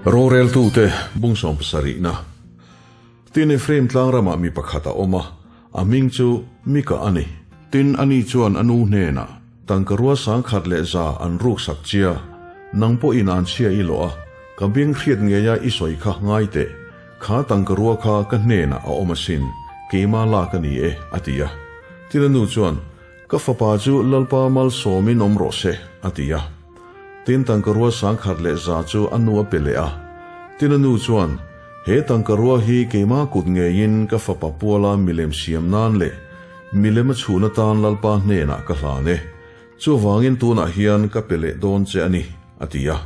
Roreltute bung sawmpasarihna. Tin, Ephraim tlangrama mi pakhat a awm a, a hming chu Mika a ni. Tin, ani chuan a nu hnenah, Tangka rua sangkhat leh za an ruksak chia, nang pawhin an chhia i lawh a, ka beng hriat ngeia i sawi kha ngai teh, kha tangka rua kha ka hnenah a awm asin, keimah lak a ni e, a ti a. Tin, a nu chuan, Ka fapa chu Lalpa malsawmin awm rawh se, a ti a. Tin, tangka rua sangkhat leh za chu a nu a pe leh a. Tin, a nu chuan, He tangka rua hi keimah kut ngeiin ka fapa puala milem siam nan leh milem a chhun atan Lalpa hnenah ka hlan e. Chuvangin tunah hian ka pe leh dawn che a ni, a ti a.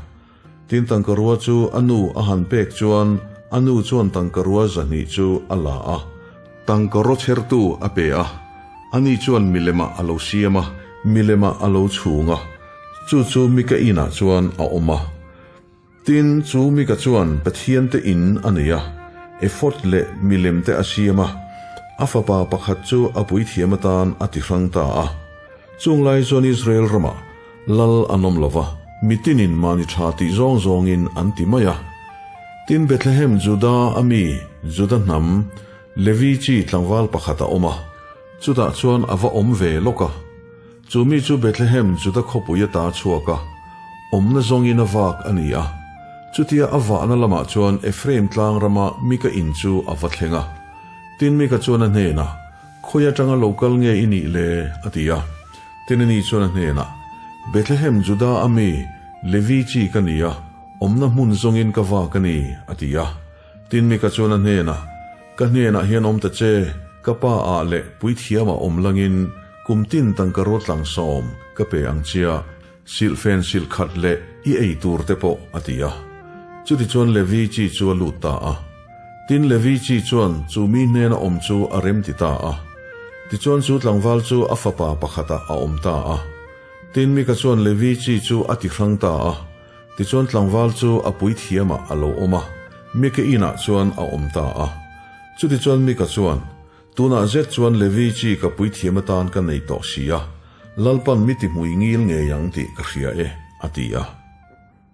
Tin, tangka rua chu a nu a han pek chuan a nu chuan tangka rua zahnih chu a la a. Tangka raw chhertu a pe a, ani chuan milemah a lo siam a, milemah a lo chhung a, chu chu Mika inah chuan a awm a. Tin, chu Mika chuan Pathiante in a nei a, ephod leh milem te a siam a, a fapa pakhat chu a puithiam atan a ti hrang ta a. Chung lai chuan Israel ramah lal an awm lo va, mitinin mahni tha tih zawng zawngin an ti mai a. Tin, Bethlehem Juda a mi Juda hnam Levi chi tlangval pakhat a awm a, chutah chuan a va awm ve lawk a. Chu mi chu Bethlehem Juda khawpui ata chhuak a, awmna zawngin a vak a ni a. Chutia a vahna lamah chuan Ephraim tlang rama Mika in chu a va thleng a. Tin, Mika chuan a hnenah, Khawi atanga lo kal nge i nih le? a ti a. Tin ani chuan a hnenah, Bethlehem Juda a mi, Levi chi ka ni a, awmna hmun zawngin ka vak a ni, a ti a. Tin Mika chuan a hnenah, Ka hnenah hian awm ta che, ka pa ah leh puithiamah awm langin kum tin tangka ruat tlangsawm ka pe ang chia, silhfen silh khat leh i ei tur te pawh, a ti a. Chutichuan Levi chi chu a lut ta a. Tin, Levi chi chuan chu mi hnena awm chu a rem ti ta a. Tichuan chu tlangval chu a fapa pakhatah a awm ta a. Tin, Mika chuan Levi chi chu a ti hrang ta a. Tichuan tlangval chu a puithiamah a lo awm a, Mika inah chuan a awm ta a. Chutichuan Mika chuan, Tunah zet chuan Levi chi ka puithiam atan ka nei tawh si a, Lalpan mi tihmui ngil ngei ang tih ka hria e, a ti a.